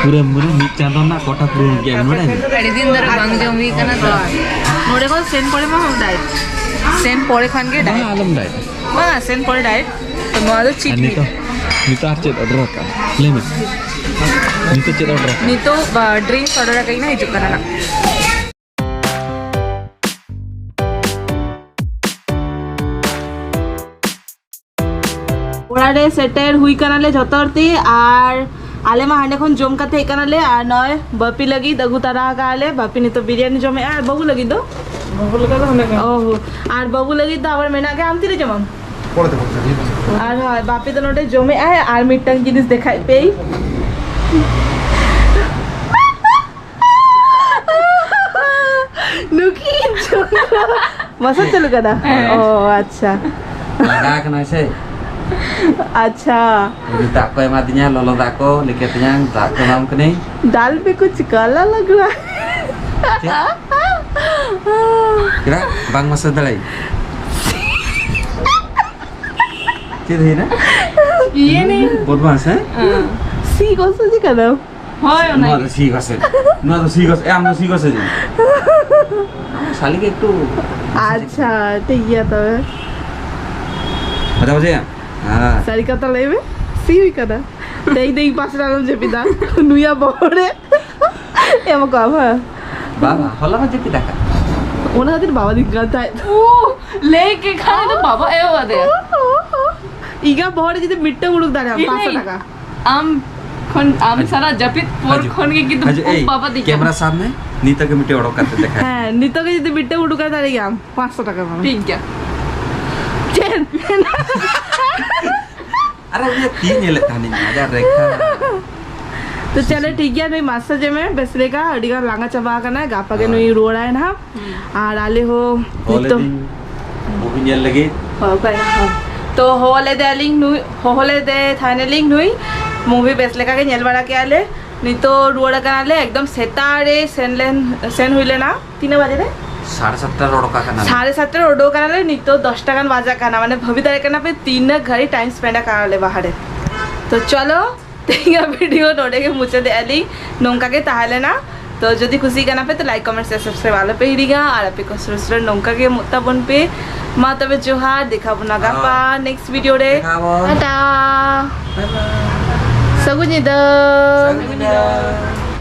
ᱯᱩᱨᱟᱹ ᱢᱟᱱᱮ ᱢᱤᱫ ᱪᱟᱸᱫᱚ ᱨᱮᱱᱟᱜ ᱠᱚᱴᱟ ᱯᱩᱨᱟᱹᱣ ᱜᱮᱭᱟ, ᱵᱟᱰᱟᱭ ᱢᱮ? ᱟᱹᱰᱤ ᱫᱤᱱ ᱫᱷᱚᱨᱮ ᱵᱟᱝ ᱡᱚᱢ ᱦᱩᱭ ᱠᱟᱱᱟ ᱛᱚ᱾ ᱱᱚᱰᱮ ᱠᱷᱚᱱ ᱥᱮᱱ ᱯᱚᱨᱮ ᱢᱟ ᱰᱟᱭᱮᱴ, ᱥᱮᱱ ᱯᱚᱨᱮ ᱠᱷᱟᱱ ᱜᱮ ᱵᱟᱝ, ᱰᱟᱭᱮᱴ᱾ ᱟᱞᱚᱢ ᱰᱟᱭᱮᱴ᱾ ᱵᱟᱝ, ᱥᱮᱱ ᱯᱚᱨᱮ ᱰᱟᱭᱮᱴ᱾ ᱛᱚ ᱱᱚᱣᱟ ᱫᱚ ᱪᱤᱴ ᱟᱨ ᱢᱤᱞ᱾ ᱱᱤᱛᱚᱜ, ᱱᱤᱛᱚᱜ ᱟᱨ ᱪᱮᱫ ᱚᱰᱟᱨ ᱟᱠᱟᱫ? ᱞᱟᱹᱭ ᱢᱮ᱾ ᱱᱤᱛᱚᱜ ᱪᱮᱫ ᱚᱰᱟᱨ ᱟᱠᱟᱫ? ᱱᱤᱛᱚᱜ, ᱟ, ᱰᱨᱤᱝᱠᱥ ᱚᱰᱟᱨ ᱟᱠᱟᱫ ᱤᱧ ᱦᱤᱡᱩᱜ ᱠᱟᱱᱟ ᱱᱟᱜ᱾ ᱚᱲᱟᱜ ᱨᱮ ᱥᱮᱴᱮᱨ ᱦᱩᱭ ᱠᱟᱱᱟᱞᱮ ᱡᱷᱚᱛᱚ ᱦᱚᱲ ᱛᱮ, ᱟᱨ ᱟᱞᱮ ᱢᱟ ᱦᱟᱸᱰᱮ ᱠᱷᱚᱱ ᱡᱚᱢ ᱠᱟᱛᱮ ᱦᱮᱡ ᱠᱟᱱᱟᱞᱮ, ᱟᱨ ᱱᱚᱜᱼᱚᱭ ᱵᱟᱯᱤ ᱞᱟᱹᱜᱤᱫ ᱟᱹᱜᱩ ᱛᱟᱨᱟ ᱟᱠᱟᱫ ᱞᱮ᱾ ᱵᱟᱯᱤ ᱱᱤᱛᱚᱜ ᱵᱤᱨᱭᱟᱱᱤ ᱡᱚᱢᱮᱜᱼᱟ, ᱟᱨ ᱵᱟᱹᱵᱩ ᱞᱟᱹᱜᱤᱫ ᱫᱚ? ᱵᱟᱹᱵᱩ ᱞᱮᱠᱟ ᱫᱚ ᱦᱟᱸᱰᱮ ᱠᱷᱚᱱ᱾ ᱚ, ᱟᱨ ᱵᱟᱹᱵᱩ ᱞᱟᱹᱜᱤᱫ ᱫᱚ ᱟᱵᱟᱨ ᱢᱮᱱᱟᱜ ᱜᱮᱭᱟ, ᱟᱢ ᱛᱤᱨᱮ ᱡᱚᱢᱟᱢ? ᱯᱚᱨᱮ ᱛᱮ, ᱯᱚᱨᱮ ᱛᱮ᱾ ᱟᱨ ᱦᱳᱭ, ᱵᱟᱯᱤ ᱫᱚ ᱱᱚᱰᱮ ᱡᱚᱢᱮᱜᱼᱟᱭ, ᱟᱨ ᱢᱤᱫᱴᱟᱝ ᱡᱤᱱᱤᱥ ᱫᱮᱠᱷᱟᱭ ᱯᱮᱭ᱾ ᱱᱩᱠᱤᱱ ᱪᱚᱸᱫᱽᱨᱚ᱾ ᱢᱟᱥᱟᱡᱽ ᱪᱟᱹᱞᱩ ᱠᱟᱫᱟ? ᱦᱮᱸ᱾ ᱚ, ᱟᱪᱪᱷᱟ᱾ ᱞᱟᱸᱜᱟ ᱠᱟᱱᱟᱭ ᱥᱮ? ᱟᱪᱪᱷᱟ᱾ ᱩᱱᱤ ᱫᱟᱜ ᱠᱚ ᱮᱢᱟ ᱫᱤᱧᱟ, ᱞᱚᱞᱚ ᱫᱟᱜ ᱠᱚ, ᱞᱟᱹᱭ ᱠᱮᱫ ᱛᱤᱧᱟ, ᱫᱟᱜ ᱠᱚ ᱮᱢᱟᱢ ᱠᱟᱹᱱᱟᱹᱧ᱾ ᱫᱟᱞ ᱯᱮ ᱠᱩᱪ ᱠᱟᱞᱟ ᱞᱟᱜᱽ ᱨᱟᱦᱟ ᱦᱮ᱾ ᱪᱮᱫ? ᱪᱮᱫᱟᱜ ᱵᱟᱝ ᱢᱟᱥᱟᱡᱽ ᱫᱟᱲᱮᱭᱟᱜ? ᱤᱭᱟᱹ ᱱᱤ᱾ ᱵᱚᱫᱢᱟᱥ, ᱦᱮᱸ? ᱦᱮᱸ᱾ ᱥᱤ ᱜᱚᱥᱚ ᱪᱮᱫ ᱠᱟᱱᱟ? ᱦᱳᱭ, ᱚᱱᱟ ᱱᱚᱣᱟ ᱜᱮ᱾ ᱫᱚ ᱥᱤ ᱜᱚᱥᱮ᱾ ᱱᱚᱣᱟ ᱫᱚ ᱥᱤ ᱜᱚᱥᱮ᱾ ᱮ, ᱟᱢ ᱫᱚ ᱥᱤ ᱜᱚᱥᱮ ᱡᱮ᱾ ᱟᱢ ᱥᱟᱞᱤ ᱜᱮ ᱮᱠᱴᱩ ᱟᱪᱪᱷᱟ, ᱴᱷᱤᱠ ᱜᱮᱭᱟ ᱛᱚᱵᱮ᱾ ᱵᱟᱡᱟ ᱵᱟᱡᱟᱭᱟ? ᱦᱮᱸ᱾ ᱥᱟᱹᱨᱤ ᱠᱟᱛᱷᱟ ᱞᱟᱹᱭ ᱢᱮ, ᱥᱤ ᱦᱩᱭ ᱠᱟᱱᱟ᱾ ᱛᱮᱦᱮᱧ ᱫᱚ ᱤᱧ ᱯᱟᱥᱱᱟ ᱟᱞᱚᱢ ᱡᱟᱹᱯᱤᱫᱟ᱾ ᱱᱩᱭᱟᱜ ᱵᱚᱦᱚᱜ ᱨᱮ ᱮᱢ ᱠᱚᱜᱼᱟ, ᱵᱟᱝ? ᱵᱟᱵᱟ, ᱦᱚᱞᱟ ᱢᱟ ᱡᱟᱹᱯᱤᱫ ᱟᱠᱟᱫ᱾ ᱚᱱᱟ ᱠᱷᱟᱹᱛᱤᱨ ᱵᱟᱵᱟ ᱫᱤᱱ ᱠᱟᱱ ᱛᱟᱦᱮᱸᱫ᱾ ᱩ, ᱞᱟᱹᱭ ᱠᱮᱫ ᱠᱷᱟᱱ ᱫᱚ ᱵᱟᱵᱟ ᱮᱦᱚᱵ ᱟᱫᱮᱭᱟ᱾ ᱤᱧᱟᱹᱜ ᱵᱚᱦᱚᱜ ᱨᱮ ᱡᱩᱫᱤ ᱢᱤᱫᱴᱟᱝ ᱩᱰᱩᱠ ᱫᱟᱲᱮᱭᱟᱜᱼᱟ, ᱤᱧ ᱯᱟᱸᱪᱥᱚ ᱞᱟᱹᱭ- ᱴᱟᱠᱟ᱾ ᱟᱢ ᱠᱷᱚᱱ, ᱟᱢ ᱦᱟᱡᱩ᱾ ᱥᱟᱨᱟ ᱡᱟᱹᱯᱤᱫ ᱯᱚᱨ ᱦᱟᱡᱩ᱾ ᱠᱷᱚᱱ ᱜᱮ ᱠᱤᱱᱛᱩ ᱦᱟᱡᱩ, ᱩᱯ ᱮᱭ, ᱵᱟᱵᱟ ᱫᱤᱠᱟᱱ᱾ ᱠᱮᱢᱮᱨᱟ ᱥᱟᱢᱱᱮ ᱱᱤᱛᱚᱜ ᱜᱮ ᱢᱤᱫᱴᱮᱡ ᱚᱰᱚᱠ ᱠᱟᱛᱮ ᱫᱮᱠᱷᱟ᱾ ᱦᱮᱸ, ᱱᱤᱛᱚᱜ ᱜᱮ ᱡᱩᱫᱤ ᱢᱤᱫᱴᱮᱡ ᱩᱰᱩᱠ ᱫᱟᱲᱮᱭᱟᱜ ᱜᱮᱭᱟᱢ, ᱯᱟᱸᱪᱥᱚ ᱴᱟᱠᱟ ᱮᱢᱟᱢᱟ᱾ ᱴᱷᱤᱠ ᱜᱮᱭᱟ᱾ ᱪᱮᱫ? ᱟᱨᱮ, ᱩᱱᱤᱭᱟᱜ ᱛᱤ ᱧᱮᱞᱮᱫ ᱛᱟᱦᱮᱱᱤᱧ, ᱟᱡᱟᱜ ᱨᱮᱠᱷᱟ᱾ ᱛᱚ ᱪᱚᱞᱚ, ᱴᱷᱤᱠ ᱜᱮᱭᱟ, ᱱᱩᱭ ᱢᱟᱥᱟ ᱡᱮᱢᱮ ᱵᱮᱥ ᱞᱮᱠᱟ ᱟᱹᱰᱤ ᱜᱟᱱ ᱞᱟᱸᱜᱟ ᱪᱟᱵᱟ ᱟᱠᱟᱱᱟᱭ, ᱜᱟᱯᱟ ᱜᱮ ᱦᱳᱭ᱾ ᱱᱩᱭ ᱨᱩᱣᱟᱹᱲᱟᱭ ᱱᱟᱦᱟᱜ᱾ ᱦᱩᱸ᱾ ᱟᱨ ᱟᱞᱮ ᱦᱚᱸ ᱦᱚᱦᱚ ᱱᱤᱛᱚᱜ ᱞᱮᱫᱤᱧ movie ᱧᱮᱞ ᱞᱟᱹᱜᱤᱫ᱾ ᱦᱳᱭ, ᱚᱠᱟᱭ ᱱᱟ? ᱦᱳᱭ᱾ ᱛᱚ ᱦᱚᱦᱚ ᱞᱮᱫᱮᱭᱟᱞᱤᱧ ᱱᱩᱭ, ᱦᱚᱦᱚ ᱞᱮᱫᱮ ᱛᱟᱦᱮᱱᱟᱞᱤᱧ ᱱᱩᱭ, movie ᱵᱮᱥ ᱞᱮᱠᱟ ᱜᱮ ᱧᱮᱞ ᱵᱟᱲᱟ ᱠᱮᱜᱼᱟ ᱞᱮ᱾ ᱱᱤᱛᱚᱜ ᱨᱩᱣᱟᱹᱲ ᱟᱠᱟᱱᱟᱞᱮ, ᱮᱠᱫᱚᱢ ᱥᱮᱛᱟᱜ ᱨᱮ ᱥᱮᱱ ᱞᱮᱱ, ᱥᱮᱱ ᱦᱩᱭ ᱞᱮᱱᱟ᱾ ᱛᱤᱱᱟᱹᱜ ᱵᱟᱡᱮ ᱨᱮ? ᱥᱟᱲᱮ ᱥᱟᱛᱴᱟ ᱨᱮ ᱚᱰᱚᱠ ᱟᱠᱟᱱᱟ᱾ ᱥᱟᱲᱮ ᱥᱟᱛᱴᱟ ᱨᱮ ᱩᱰᱩᱠ ᱟᱠᱟᱱᱟᱞᱮ, ᱱᱤᱛᱚᱜ ᱫᱚᱥᱴᱟ ᱜᱟᱱ ᱵᱟᱡᱟᱜ ᱠᱟᱱᱟ᱾ ᱢᱟᱱᱮ ᱵᱷᱟᱹᱵᱤ ᱫᱟᱲᱮᱭᱟᱜ ᱠᱟᱱᱟ ᱯᱮ ᱛᱤᱱᱟᱹᱜ ᱜᱷᱟᱹᱲᱤ time spend ᱟᱠᱟᱫ ᱞᱮ ᱵᱟᱦᱟᱨ ᱨᱮ᱾ ᱛᱚ ᱪᱚᱞᱚ, ᱛᱮᱦᱮᱧᱟᱜ video ᱱᱚᱰᱮ ᱜᱮ ᱢᱩᱪᱟᱹᱫᱮᱜᱼᱟ ᱞᱤᱧ᱾ ᱱᱚᱝᱠᱟ ᱜᱮ ᱛᱟᱦᱮᱸ ᱞᱮᱱᱟ᱾ ᱛᱚ ᱡᱩᱫᱤ ᱠᱩᱥᱤ ᱠᱟᱱᱟ ᱯᱮ ᱛᱚ like, comment, share, subscribe ᱟᱞᱚ ᱯᱮ ᱦᱤᱲᱤᱧᱟ᱾ ᱟᱨ ᱟᱯᱮ ᱠᱚ ᱥᱩᱨ ᱥᱩᱨ ᱱᱚᱝᱠᱟ ᱜᱮ ᱮᱢᱚᱜ ᱛᱟᱵᱚᱱ ᱯᱮ᱾ ᱢᱟ ᱛᱚᱵᱮ ᱡᱚᱦᱟᱨ, ᱫᱮᱠᱷᱟ ᱵᱚᱱᱟ ᱜᱟᱯᱟ ᱦᱳᱭ᱾ Next video ᱨᱮ᱾ ᱫᱮᱠᱷᱟ ᱵᱚᱱ᱾ ᱴᱟᱴᱟ᱾ ᱵᱟᱭ ᱵᱟᱭ᱾ ᱥᱟᱹᱜᱩᱱ ᱧᱤᱫᱟᱹ᱾ ᱥᱟᱹᱜᱩᱱ ᱧᱤᱫᱟᱹ᱾